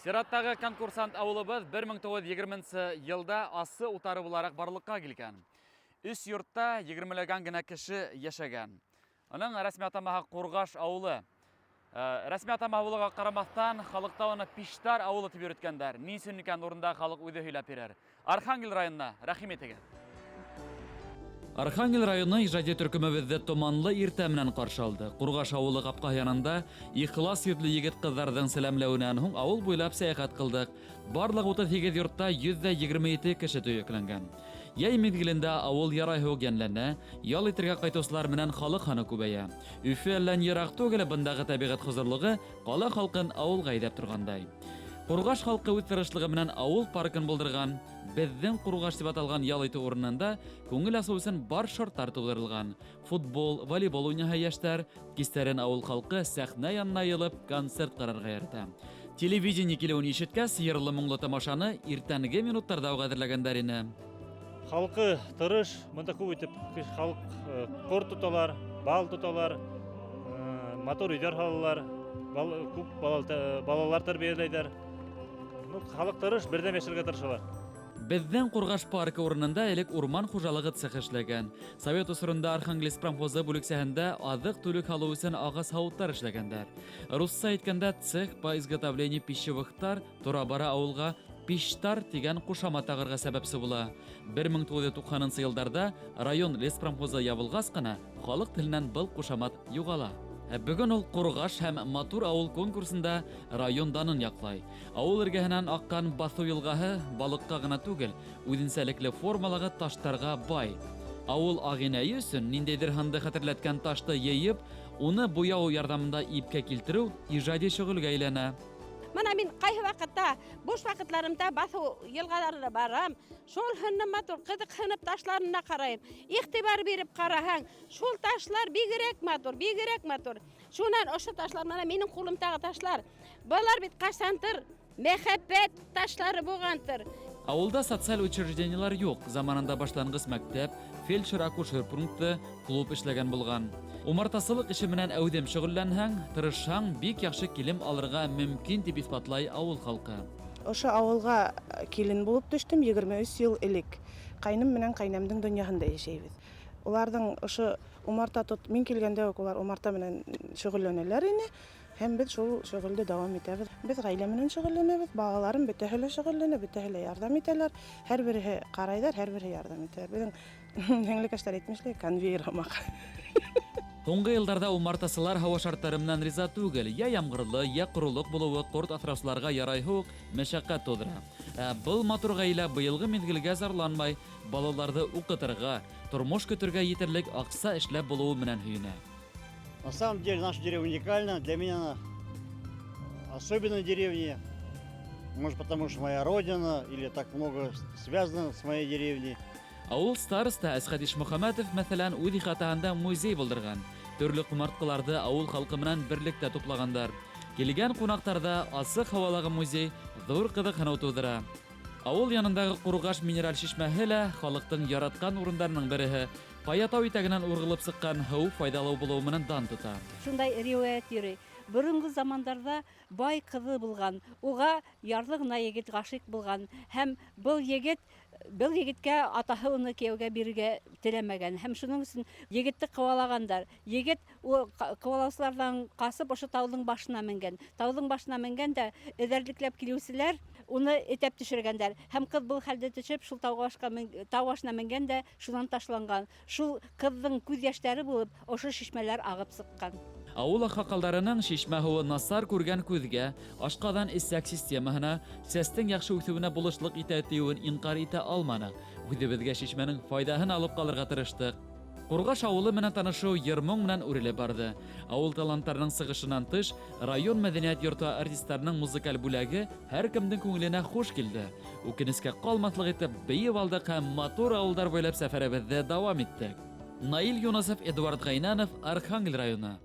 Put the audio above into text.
Сираттағы конкурсант ауылыбыҙ 1920 йылда Асы утары булараҡ барлыҡҡа килгән. Өс йортта егермеләгән генә кеше йәшәгән. Уның рәсми атамаһы Ҡурғаш ауылы. Э, рәсми атамаһы булыуға ҡарамаҫтан, халыҡта уны Пиштар ауылы тип йөрөткәндәр. Ни өсөн икән урында халыҡ үҙе һөйләп бирер. Архангел районына рәхим итегеҙ. Архангел районы ижади төркөмөбөҙҙө томанлы иртә менән ҡаршы алды. Ҡурғаш ауылы ҡапҡаһы янында ихлас йөҙлө егет-ҡыҙҙарҙың сәләмләүенән һуң ауыл буйлап сәйәхәт ҡылдыҡ. Барлыҡ 38 йортта 127 кеше төйәкләнгән. Йәй миҙгелендә ауыл ярайһы ук йәнләнә, ял итергә ҡайтыусылар менән халыҡ һаны күбәйә. Өфө әллә ни ерак түгел, бындагы тәбиғәт хозурлығы ҡала халҡын ауылға әйҙәп торғандай. Ҡурғаш халҡы үҙ тырышлығы менән ауыл паркын булдырған. Беҙҙең Ҡурғаш тип аталған ял итеү урынында күңел асыу өсөн бар шарттар тыуҙырылған. Футбол, волейбол уйнаһа йәштәр, кистәрен ауыл халҡы сәхнә янына йыйылып концерт ҡарарға ярата. Телевидение килеүен ишеткәс, йырлы-моңло тамашаны иртәнге минуттарҙа уҡ әҙерләгәндәр ине. Халҡы тырыш, бында күп итеп халыҡ э, ҡорт тоталар, бал тоталар, э, матур өйҙәр һалалар, бал, күп балалар тәрбиәләйҙәр. Ну, халыҡ тырыш, берҙәм йәшәргә тырышалар. Беҙҙең Ҡурғаш паркы урынында элек урман хужалығы цехы эшләгән. Совет осоронда Архангельск промхозы бүлексәһендә аҙыҡ-түлек һалыу өсөн ағас һауыттар эшләгәндәр. Русса әйткәндә, цех по изготовлению пищевых тар тора-бара ауылға Пиштар тигән ҡушамат тағырға сәбәпсе була. 1990 йылдарҙа район леспромхозы ябылғас ҡына халыҡ теленән был ҡушамат юғала. Ә бөгөн ул Ҡурғаш һәм матур ауыл конкурсында район данын яҡлай. Ауыл эргәһенән аҡҡан Баҫыу йылғаһы балыҡҡа ғына түгел, үҙенсәлекле формалағы таштарға бай. Ауыл ағинәйе өсөн ниндәйҙер һынды хәтерләткән ташты йыйып, уны буяу ярҙамында ипкә килтереү ижади шөғөлгә әйләнә. Мына мин ҡайһы ваҡытта буш ваҡытларымда баҫыу йылғаларына барам. Шул һынны матур ҡыҙыҡһынып ташларына ҡарайым. Иғтибар биреп ҡараһаң, шул ташлар бигерәк матур, бигерәк матур. Шунан ошо ташлар мына минең ҡулымдағы ташлар. Былар бит ҡасандыр мәхәббәт ташлары булғандыр. Ауылда социаль учреждениелар юҡ. Заманында башланғыс мәктәп, фельдшер-акушер пункты, клуб эшләгән булған. Умартасылыҡ эше менән әүҙем шөғөлләнһәң, тырышһаң, бик яҡшы килем алырға мөмкин, тип иҫбатлай ауыл халҡы. Ошо ауылға килен булып төштөм 23 йыл элек. Ҡайным менән ҡәйнәмдең донъяһында йәшәйбеҙ. Уларҙың ошо умарта тот, мин килгәндә үк улар умарта менән шөғөлләнәләр ине. Һәм беҙ шул шөғөлдө дауам итәбеҙ. Беҙ ғаилә менән шөғөлләнәбеҙ, балаларым бөтәһе лә шөғөлләнә, бөтәһе лә ярҙам итәләр. Һәр береһе ҡарайҙар, һәр береһе ярҙам итә. Беҙҙең һеңлекәштәр әйтмешләй, конвейер һымаҡ. Һуңғы йылдарҙа умартасылар һауа шарттары менән риза түгел. Йә ямғырлы, йә ҡоролоҡ булыуы ҡорт аҫраусыларға ярайһы уҡ мәшәҡәт тыуҙыра. Ә был матур ғаилә быйылғы миҙгелгә зарланмай, балаларҙы уҡытырға, тормош көтөргә етерлек аҡса эшләп булыуы менән һөйөнә. На самом деле наша деревня уникальна. Для меня она особенная деревня. Может, потому что моя родина или так много связано с моей деревней. Ауыл староста Әсхәт Ишмөхәмәтов, мәҫәлән, үҙ ихатаһында музей булдырған. Төрлө ҡомартҡыларҙы ауыл халҡы менән берлектә туплағандар. Килгән ҡунаҡтарҙа асыҡ һауалағы музей ҙур ҡыҙыҡһыныу тыуҙыра. Ауыл янындағы Ҡурғаш минераль шишмәһе лә халыҡтың яратҡан урындарының береһе. Ҡая тау итәгенән урғылып сыҡҡан һыу файҙалы булыуы менән дан тота. Шундай риүәйәт йөрөй. Боронғо замандарҙа бай ҡыҙы булған, уға ярлы ғына егет ғашиҡ булған һәм был егет был егеткә атаһы уны кейәүгә бирергә теләмәгән һәм шуның өсөн егетте ҡыуалағандар. Егет ҡыуалаусыларҙан ҡасып ошо тауҙың башына менгән. Тауҙың башына менгән дә эҙәрлекләп килеүселәр уны этәп төшөргәндәр. Һәм ҡыҙ был хәлде төшөп шул тауға башҡа тау башына менгән дә шунан ташланған. Шул ҡыҙҙың күҙ йәштәре булып ошо шишмәләр ағып сыҡҡан. Ауыл аҡһаҡалдарының шишмә һыуы насар күргән күҙгә, ашҡаҙан-эсәк системаһына, сәстең яҡшы үҫеүенә булышлыҡ итә тиеүен инҡар итә алманыҡ. Үҙебеҙгә шишмәнең файҙаһын алып ҡалырға тырыштыҡ. Ҡурғаш ауылы менән танышыу йыр-моң менән үрелеп барҙы. Ауыл таланттарының сығышынан тыш, район мәҙәниәт йорто артисттарының музыкаль бүләге һәр кемдең күңеленә хуш килде. Үкенескә ҡалмаҫлыҡ итеп бейеп алдыҡ һәм матур ауылдар буйлап сәфәребеҙҙе дауам иттек. Наил Юнысов, Эдуард Ғәйнанов, Архангел районы.